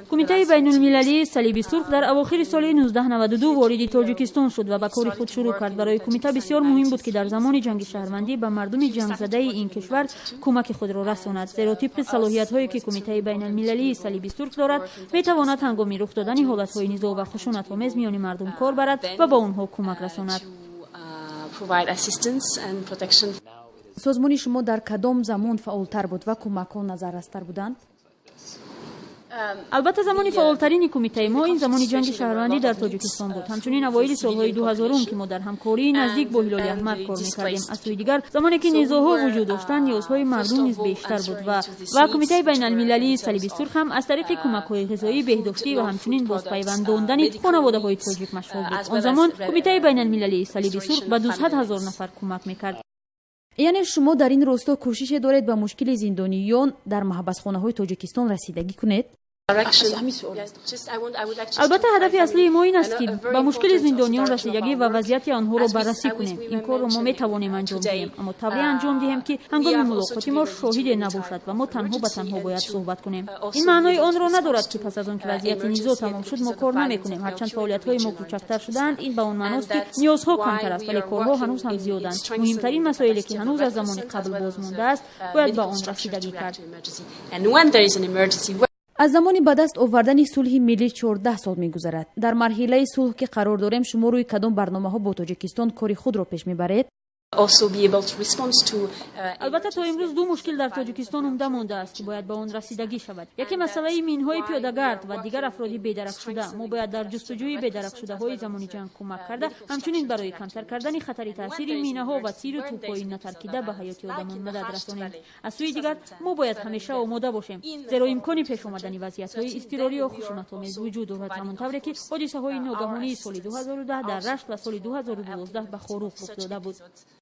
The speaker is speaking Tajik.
Кумитаи байнулмилалии Салиби Сурх дар авохири соли 1992 вориди Тоҷикистон шуд ва ба кори худ шурӯъ кард. Барои кумита бисёр муҳим буд, ки дар замони ҷанги шаҳрвандӣ ба мардуми ҷангзадаи ин кишвар кӯмаки худро расонад, зеро тибқи салоҳиятҳое, ки Кумитаи байналмилалии Салиби Сурх дорад, метавонад ҳангоми рух додани ҳолатҳои низоъ ва хушунатомез миёни мардум кор барад ва ба онҳо кӯмак расонад. Созмони шумо дар кадом замон фаъолтар буд ва кӯмакҳо назаррастар буданд? Албатта, замони фаъолтарини кумитаи мо ин замони ҷанги шаҳрвандӣ дар Тоҷикистон буд, ҳамчунин авоили солҳои 2000-ум, ки мо дар ҳамкории наздик бо Ҳилоли Аҳмар кор мекардем. Аз сӯи дигар, замоне ки низоъҳо вуҷуд доштанд, ниёзҳои мардум низ бештар буд ва Кумитаи байналмилалии Салиби Сурх ҳам аз тариқи кӯмакҳои ғизоӣ, беҳдоштӣ ва ҳамчунин бозпайвандондани хонаводаҳои тоҷик машғул буд. Он замон Кумитаи байналмилалии Салиби Сурх ба 200 000 нафар кӯмак мекард. Яъне шумо дар ин росто кӯшише доред, ба мушкили зиндониён дар маҳбасхонаҳои Тоҷикистон расидагӣ кунед? Албатта, ҳадафи аслии мо ин аст, ки ба мушкили зиндониён расидагӣ ва вазъияти онҳоро баррасӣ кунем. Ин корро мо метавонем анҷом диҳем, аммо тавре анҷом диҳем, ки ҳангоми мулоқоти мо шоҳиде набошад ва мо танҳо ба танҳо бояд суҳбат кунем. Ин маънои онро надорад, ки пас аз он ки вазъияти низоъ тамом шуд, мо кор намекунем. Ҳарчанд фаъолиятҳои мо кӯчактар шудаанд, ин ба он маъност, ки ниёзҳо камтар аст, вале корҳо ҳанӯз ҳам зиёданд. Муҳимтарин масоиле, ки ҳанӯз аз замони қабл боз мондааст, бояд ба он расидагӣ кард. Аз замони ба даст овардани сулҳи миллӣ 14 сол мегузарад. Дар марҳилаи сулҳ, ки қарор дорем, шумо рӯи кадом барномаҳо бо Тоҷикистон кори худро пеш мебаред? Албатта, то имрӯз ду мушкил дар Тоҷикистон умда мондааст, ки бояд ба он расидагӣ шавад. Яке масъалаи минҳои пиёдагард ва дигар афроди бедаракшуда. Мо бояд дар ҷустуҷӯи бедаракшудаҳои замони ҷанг кӯмак карда, ҳамчунин барои камтар кардани хатари таъсири минаҳо ва тиру тӯбҳои натаркида ба ҳаёти одамон мадад расонем. Аз сӯи дигар, мо бояд ҳамеша омода бошем, зеро имкони пеш омадани вазъиятҳои изтирорӣ ё хушунатомез вуҷуд дорад, ҳамон тавре ки ҳодисаҳои ногаҳонии соли 2010 дар Рашт ва соли 2012 ба Хоруғ рух дода буд.